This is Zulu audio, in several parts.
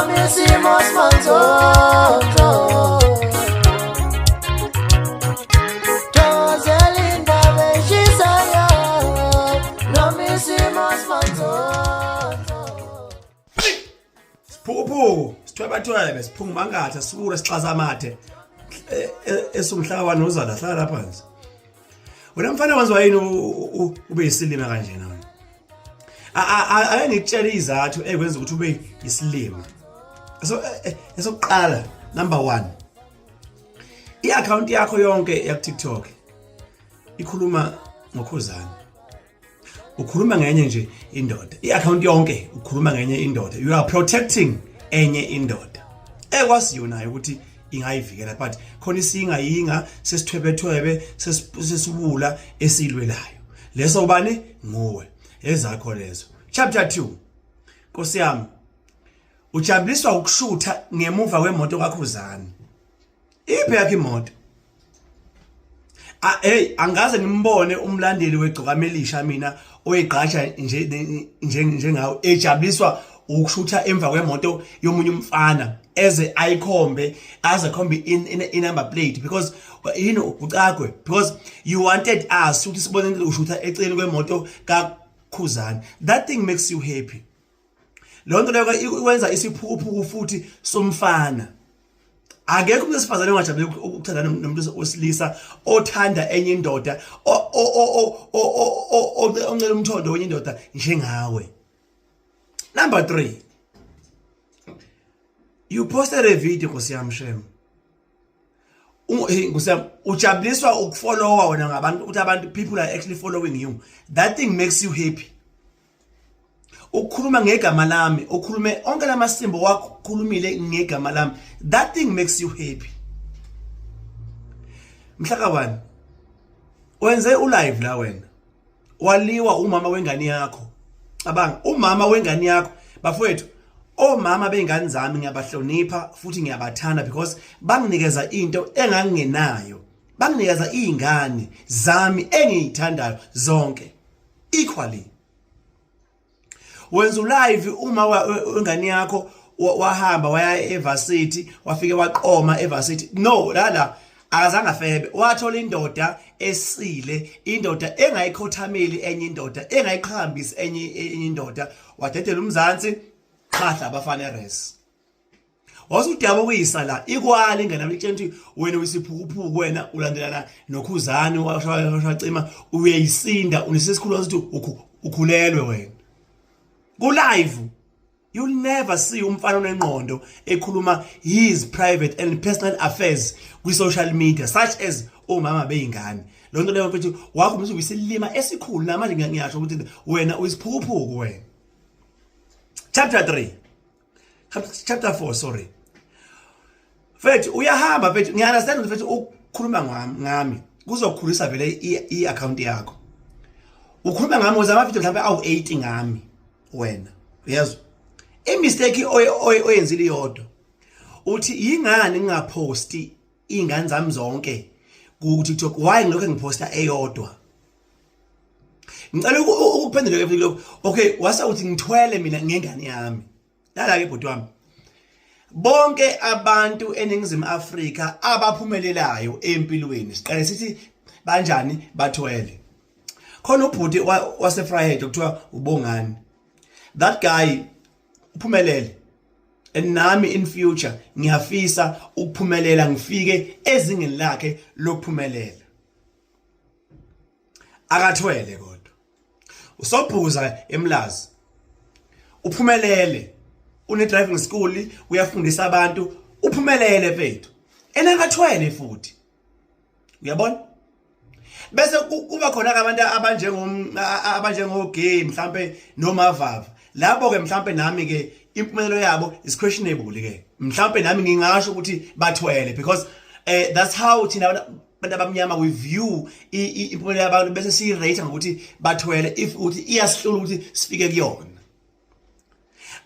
Noma isimo simanzonzo. Thokozela indaba eshisayo. Noma isimo simanzonzo. Siphukuphuku, sithwebathwebe, siphungumangatha, sibura sixaza amathe. Esumhlaba nozala hlala lapha nje. Wena mfana, wenziwa yini ube yisilima kanjena wena? Ake ngikutshele izathu ekwenza ukuthi ube yisilima. So esokuqala, number 1. I-account yakho yonke ya TikTok ikhuluma ngoKhuzani. Ukhuluma ngenye nje indoda. I-account yonke ukhuluma ngenye indoda. You are protecting enye indoda ekwaziyo nayo ukuthi ingayivikela, but khona isingayinga sesithwebethwebe sesiwula esilwelayo leso. Ubani nguwe? Ezakho lezo. Chapter 2, Nkosi yami, ujabuliswa ukushutha ngemuva kwemoto kaKhuzani. Iphi yakhe imoto? Ah, hey, angaze ngimbone umlandeli weGcokama Elisha mina oyigqasha nje nje njengawo ejabuliswa ukushutha emva kwemoto yomunye umfana, eze ayikhombe, aze khombe in number plate, because ucagwe, because you wanted us ukuthi sibone into ushutha eceleni kwemoto kaKhuzani. That thing makes you happy. Leyo nto leyo ikwenza isiphukuphuku futhi somfana. Akekho umuntu wesifazane ongajabuli ukuthandana nomuntu wesilisa othanda enye indoda, oncela umthondo wenye indoda njengawe. Number 3, you posted a video, nkosi yami, shem. Hey, nkosi yami, ujabuliswa ukufollowa wena ngabantu, ukuthi abantu, people are actually following you. That thing makes you happy. Ukukhuluma ngegama lami, ukhulume onke lamasimbo wakhulumile ngegama lami, that thing makes you happy. Mhla ka-1 wenze ulive la, wena waliwa umama wengane yakho. Cabanga, umama wengane yakho. Bafowethu, omama bey'ngane zami ngiyabahlonipha futhi ngiyabathanda because banginikeza into engangingenayo, banginikeza iy'ngane zami engiyithandayo zonke equally. Wenza ulive, uma wengane yakho wahamba waya evarsity, wafike waqoma evarsity. No, la akazange afebe, wathola indoda esile, indoda engayikhothameli enye indoda, engayiqhambisi enye indoda. Wadedela umzansi qhahla abafana eres. Wasudabukisa la ikwala ingane yami, itshela ukuthi wena uyisiphukuphuku, wena ulandelana noKhuzani, washacima uyayisinda, unesesikhulu ukuthi ukhulelwe wena ku live. You'll never see umfana onengqondo ekhuluma his private and personal affairs kwi-social media, such as omama beyingane. Loo nto leyo, mfethu, wakho ukuthi uyisilima esikhulu. Namanje ngiyasho ukuthi wena uyisiphukuphuku wena. Chapter 3, chapter 4, sorry. Mfethu, uyahamba, mfethu, ngiya-understand ukuthi, mfethu, ukukhuluma ngami kuzokhulisa vele i-account yakho. Ukhuluma ngami, wenza amavidiyo mhlawumbe awu-80 ngami wena. Uyezwa imistake oyenzile iyodwa, uthi yingani ngingaphosti iy'ngane zami zonke ku-TikTok? Why ngilokhu ngiphosta eyodwa? Ngicela ukuphendula ke lokho. Okay, wase uthi ngithwele mina ngengane yami. Lala ke, bhuti wami, bonke abantu eNingizimu Afrika abaphumelelayo empilweni, siqale sithi banjani? Bathwele. Khona ubhuti wase-Vryheid okuthiwa uBongani. That guy uphumelele, and nami in future ngiyafisa ukuphumelela, ngifike ezingeni lakhe lokuphumelela. Akathwele, kodwa uSobhuza eMlazi uphumelele, une driving school, uyafundisa abantu, uphumelele mfethu, enakathwele futhi, uyabona. Bese kuba khona abantu abanjengo gay mhlambe nomavava. Labo ke mhlambe nami ke impumelelo yabo is questionable ke. Mhlambe nami ngingasho ukuthi bathwele, because that's how thina abantu abamnyama we view impumelelo yabantu, bese siyi-rate ngokuthi bathwele if ukuthi iyasihlula ukuthi sifike kuyona.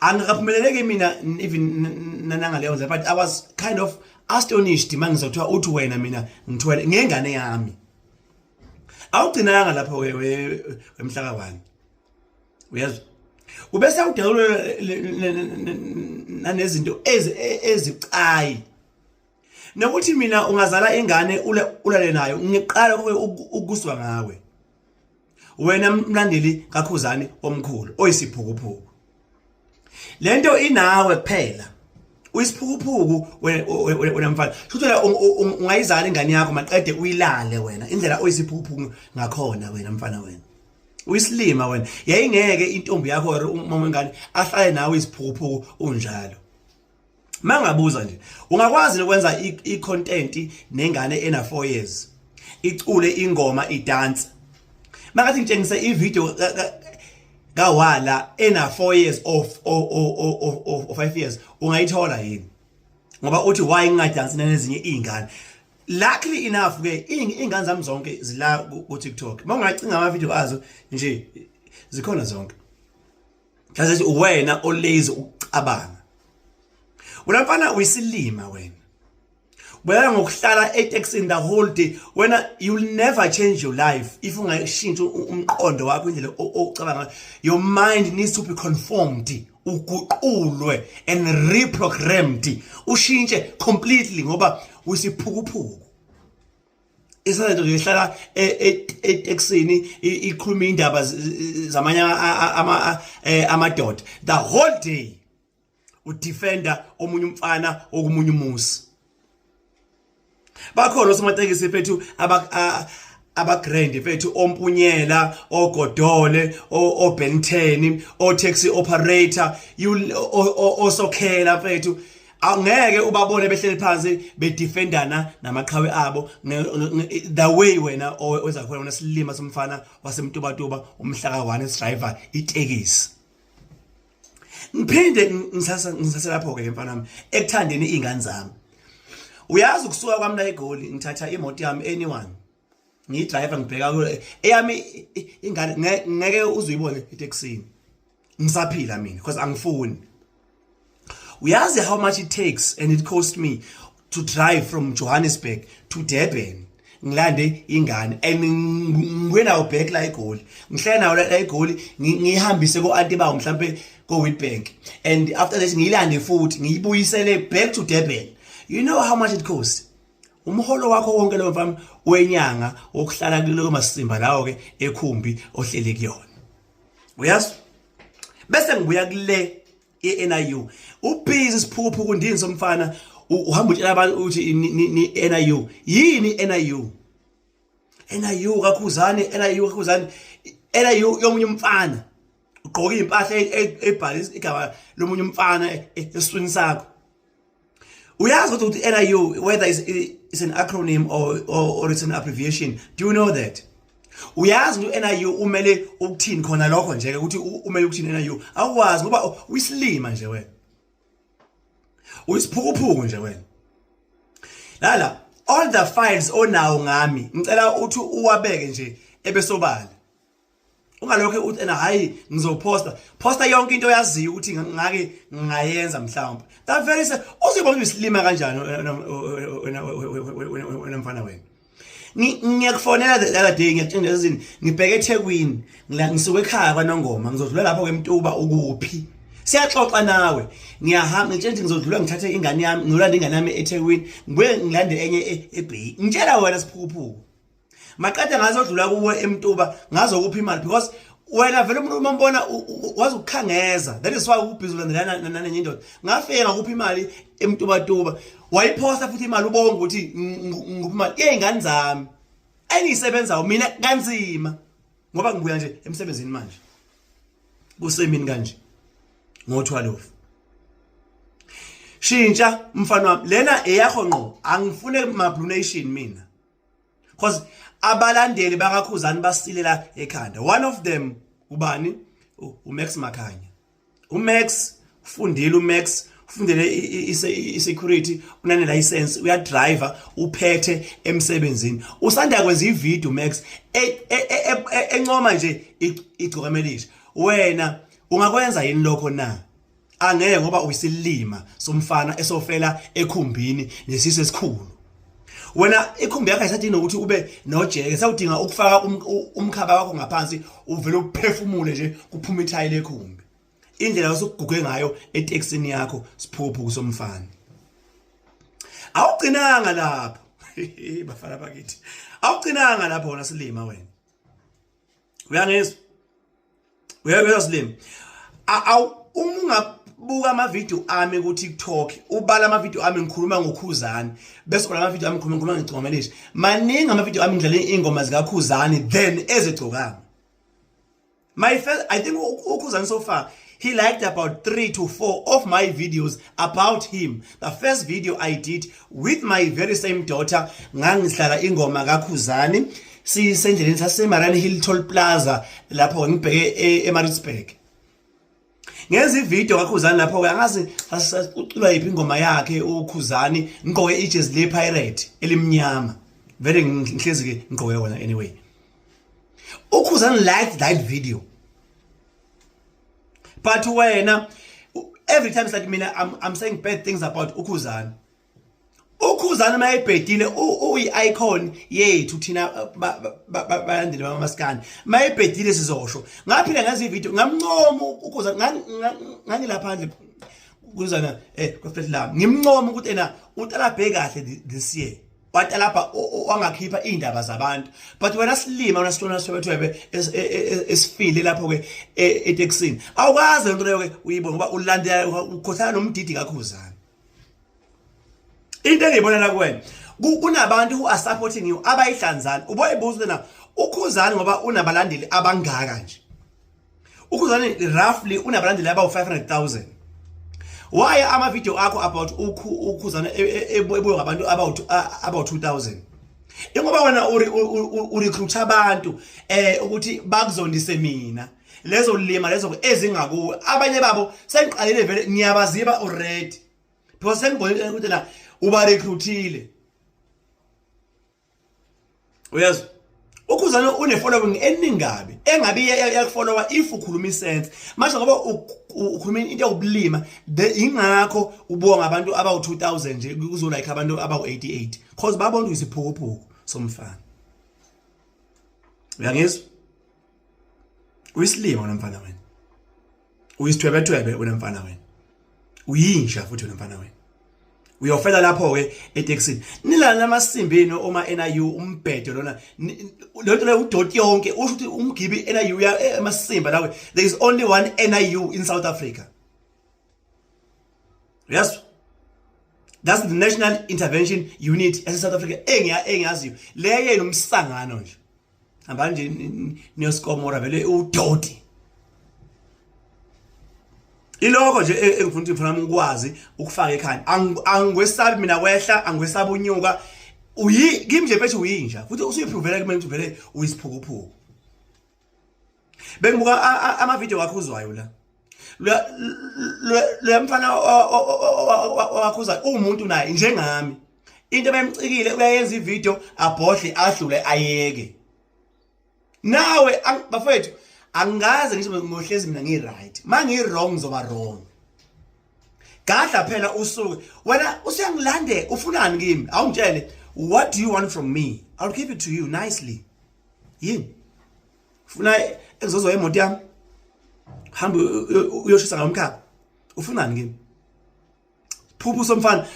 Angikaphumeleleki mina even nangaleyo ndlela, but I was kind of astonished mangizothiwa uthi wena mina ngithwele ngengane yami. Awugcinanga lapho ke, wemhlaka 1, uyezwa? Ubese udelula nanezinto ezicayi. Nokuthi mina ungazala ingane ulale nayo, ngiqala ukuzwa ngawe. Wena mlandeli kaKhuzani omkhulu oyisiphukuphuku. Lento inawe kuphela. Uyisiphukuphuku wena mfana. Shuthi ungayizala ingane yakho maqede uyilale wena. Indlela oyisiphukuphuku ngakhona wena mfana wena. Uyisilima wena. Yayingeke intombi yakho or umama wengane ahlale nawe isiphukuphuku unjalo. Mangabuza nje, ungakwazi ukwenza i-content nengane ena 4 years, icule ingoma, idance? Makathi ngitshengise i-video kawala ena 4 years of or 5 years, ungayithola yini? Ngoba uthi why ngingadansi nezinye izingane. Luckily enough ke, ingane zami zonke zila ku TikTok. Mawungacinga ama video azo nje, zikhona zonke. Mhlawumbe uwena olazy ukucabanga. Wena mfana uyisilima wena. Wena ngokuhlala eTaxini the whole day wena, you'll never change your life if ungayishintsha umqondo wakho, indlela ocabanga. Your mind needs to be conformed, uguqulwe and reprogrammed, ushintshe completely, ngoba uyisiphukuphuku. Isento nje ihlala eTaxini, ikhuluma indaba zamanye amadoda the whole day, udefenda omunye umfana okumunye umusi. Bakhona osomatekisi fethu aba grand fethu, ompunyela, ogodole, o Ben 10, o taxi operator, osokhela fethu, angeke ubabone behleli phansi bedefendana namaqhawe abo the way wena owenza khona, wena silima somfana wasemtubatuba, umhla ka1 driver itekisi. Ngiphinde ngisase lapho ke, mfana wami, ekuthandeni izingane zami. Uyazi, ukusuka kwami la eGoli, ngithatha imoto yami anyone, ngiyidriver, ngibheka eyami ingane, ngeke uzuyibone eTaxini ngisaphila mina, because angifuni. Uyazi how much it takes and it cost me to drive from Johannesburg to Durban, ngilande ingane and ngibuye nayo back la eGoli, ngihlale nayo la eGoli, ngihambise ko-anti bawo mhlampe ko-Witbank, and after that ngiyilande futhi ngiyibuyisele back to Durban? You know how much it costs? Umholo wakho wonke lo, mfana, wenyanga wokuhlala kulo masimba lawo ke ekhumbi ohlele kuyona, uyazi. Bese ngibuya kule i-NIU. Ubhizi isiphukuphuku ndini somfana, uhamba utshela abantu ukuthi ni NIU. Yini NIU? NIU kaKhuzani, NIU kaKhuzani, NIU yomunye umfana. Ugqoka impahla ebhala igama lomunye umfana esiswini sakho. Uyazi ukuthi NIU, whether is an acronym or it's an abbreviation? Do you know that? Uyazi ukuthi NIU umele ukuthini khona lokho nje, ukuthi umele ukuthini NIU? Awukwazi ngoba uyisilima nje wena, uyisiphukuphuku nje wena. Lala, all the files onawo ngami, ngicela uthi uwabeke nje ebesobala. Ungalokho uthi ena hayi, ngizophosta posta yonke into oyaziyo ukuthi ngake ngayenza mhlawumbe. That very uzibona uyisilima kanjani wena, wena mfana wena. Ngiyakufonela the other day, ngiyakutshela izini, ngibheke eThekwini, ngisuke ekhaya kwaNongoma, ngizodlula lapho kemtuba, ukuphi? Siyaxoxa nawe. Ngiyahamba, ngitshela ukuthi ngizodlula, ngithathe ingane yami, ngilanda ingane yami eThekwini, ngibuye ngilande enye eBay. Ngitshela wena siphukuphuku, maqede ngazodlula kuwe emtuba, ngazokupha imali, because wena vele umuntu uma mbona wazi ukukhangeza. That is why ubhizi ulandelana nanenye indoda. Ngafika ngakupha imali emtubatuba, wayiphosta futhi imali, ubonga ukuthi ngikupha imali yey'ngane zami engiyisebenzayo mina kanzima, ngoba ngibuya nje emsebenzini manje kusemini kanje ngo-12. Shintsha mfana wami, lena eyakho ngqo. Angifune ma-Blue Nation mina, because abalandeli bakaKhuzani basilela ekhanda. One of them ubani? uMax Makhanya. uMax ufundile, uMax ufundele i-security, unane license, uyadriver, uphethe emsebenzini. Usanda kwenza ivideo Max encoma nje igcokama elisha. Wena ungakwenza yini lokho na? Angeke, ngoba uyisilima somfana esofela ekhumbini nesisu esikhulu. Wena ikhumbi yakho ayisadingi nokuthi ube nojeke, sawudinga ukufaka umkhaba wakho ngaphansi, uvele uphefumule nje, kuphuma ithayile ekhumbi. Indlela osuguge ngayo etekisini yakho, siphuphu somfana. Awugcinanga lapho, bafana bakithi, awugcinanga lapho wona silima wena. Uyangizwa? Uyangizwa silima? Awu, uma ungabuka amavidiyo ami ku-TikTok, ubala amavidiyo ami ngikhuluma ngoKhuzani, bese ubala amavidiyo ami ngikhuluma ngeGcokama Elisha. Maningi amavidiyo ami ngidlale iy'ngoma zikaKhuzani then ezeGcokama. My first, I think uKhuzani so far, he liked about 3 to 4 of my videos about him. The first video I did with my very same daughter, ngangihlala ingoma kaKhuzani, sisendleleni sase Hill Toll Plaza lapho ngibheke eMaritzburg. Ngenza ivideo kaKhuzani lapho ke, angazi uculwa yiphi ingoma yakhe uKhuzani, ngigqoke ijezi le Pirate elimnyama. Vele ngihlezi ke ngigqoke wona anyway. UKhuzani liked that video. But wena every time it's like mina I'm saying bad things about uKhuzani. UKhuzani mayebhedile uyi-icon yethu thina balandeli bamaskandi. Mayebhedile sizosho. Ngaphila ngazi ivideo ngamncoma uKhuzani, ngangilapha phandle kuzana kweflat lami. Ngimncoma ukuthi ena utalabhe kahle this year. Watalapha wangakhipha indaba zabantu. But wena silima, wena sitona sithwebethwebe esifile lapho ke etekisini. Awukwazi lento leyo ke uyibona ngoba ulandela ukhohlana nomdidi kaKhuzani. Into engiyibona la kuwena, kunabantu who are supporting you abayihlanzana. Uboyibuza na uKhuzani ngoba unabalandeli abangaka nje. UKhuzani roughly unabalandeli abawu 500,000. Why ama video akho about uKhuzani ebuye ngabantu about 2000? Ingoba wena urecruit abantu ukuthi bakuzondise mina. Lezo lima lezo ezingakuwe, abanye babo sengiqalile vele ngiyabaziba already. Because sengibonile ukuthi la uba recruitile. Uyazi, uKhuzani une following eningi kabi engabe iyakufollowa if ukhuluma isense. Manje ngoba ukhuluma into yobulima, ingakho ubonga abantu abawu 2000 nje kuzo like abantu abawu 88, because babona uyisiphukuphuku somfana. Uyangizwa? Uyisilima wena mfana wena. Uyisithwebethwebe wena mfana wena. Uyinja futhi wena mfana wena. Uyofela lapho ke etekisini. Nilana namasimbini oma NIU umbhedo lona. Lo nto leyo udoti yonke usho ukuthi umgibi NIU ya emasimba lawe. There is only one NIU in South Africa. Yes. That's the National Intervention Unit yase South Africa engiya engiyaziyo. Le yena umsangano nje. Hamba nje niyosikomora vele udoti. Iloko nje engifuna ukuthi mfana ukwazi ukufaka ekhanda. Angikwesabi mina kwehla, angikwesabi unyuka. Uyi kimi nje mfethu uyinja futhi usuyiphrovela kimi ukuthi vele uyisiphukuphuku. Bengibuka ama video wakho uzwayo la. Lo mfana wakhuza umuntu naye njengami. Into ebemcikile uyayenza ivideo abhodle adlule ayeke. Nawe bafethu angaze ngisho ngohlezi mina ngi right. Mangi wrong ngizoba wrong. Gadla phela usuke wena usuyangilandela, ufunani kimi? Awungitshele, what do you want from me? I'll give it to you nicely. Yini? Ufuna engizozwa imoto yami? Hamba uyoshisa ngomkhaba. Ufunani kimi? Phuphu somfana,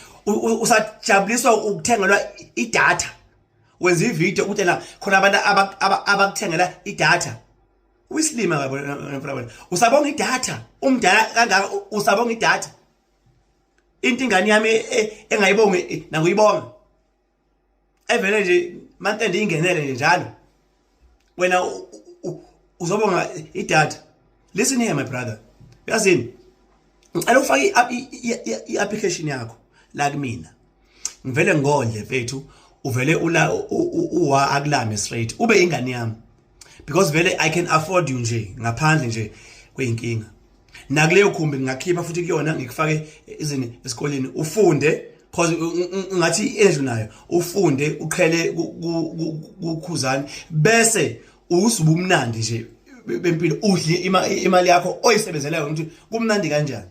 usajabuliswa ukuthengelwa idatha. Wenza ivideo ukuthi la khona abantu abakuthengela idatha. Uyisilima mfana wena. Usabonga idatha, umdala kangaka usabonga idatha. Into ingane yami engayibongi nakuyibonga. Evele nje mantende ingenele nje njalo. Wena uzobonga idatha. Listen here my brother. Uyazini? Ngicela ufake i-application yakho la kumina. Ngivele ngondle mfethu, uvele ula uwa akulame straight. Ube ingane yami. Because vele I can afford you nje ngaphandle nje kweyinkinga. Nakuleyo khumbi ngingakhipha futhi kuyona ngikufake izini esikoleni ufunde, cause ngathi i-energy nayo ufunde uqhele kuKhuzani bese usuba umnandi nje bempilo, udle imali yakho oyisebenzelayo ukuthi kumnandi kanjani.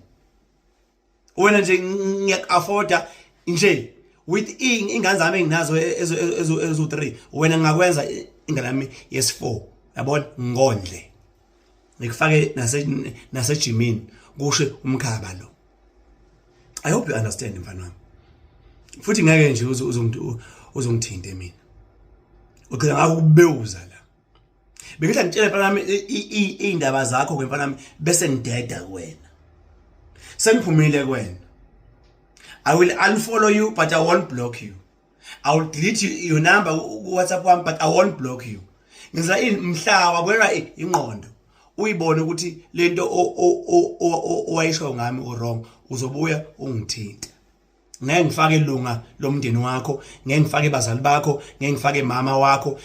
Wena nje ngiyak-afforda nje with ingane zami enginazo ezo 3, wena ngingakwenza ingane yami yes 4, yabona, ngondle. Ngikufake nase nasejimini kushe umkhaba lo. I hope you understand, mfana wami. Futhi ngeke nje uzongithinte mina. Ugcina ngakho kubewuza la. Bengithi ngitshele, mfana wami, iy'ndaba zakho ke, mfana wami, bese ngideda kuwena. Sengiphumile kuwena. I will unfollow you, but I won't block you. I will delete your number ku WhatsApp wami, but I won't block you. Ngenza ini mhla wabuyelwa ingqondo uyibone ukuthi lento owayisho ngami u wrong, uzobuya ungithinta. Ngeke ngifake ilunga lomndeni wakho, ngeke ngifake bazali bakho, ngeke ngifake mama wakho.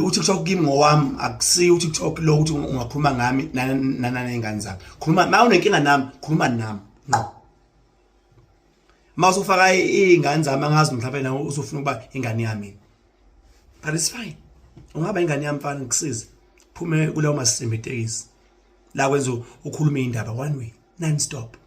UTikTok kimi ngowami, akusiyo uTikTok lo ukuthi ungakhuluma ngami nanengane zami. Khuluma ma unenkinga nami, khuluma nami ngqo. Uma usufaka iy'ngane zami, angazi mhlawumbe nawe usufuna ukuba ingane yami, but it's fine, ungaba ingane yami, mfana, ngikusize phume kuleyo masimba etekisi la kwenza ukhulume indaba one way non stop.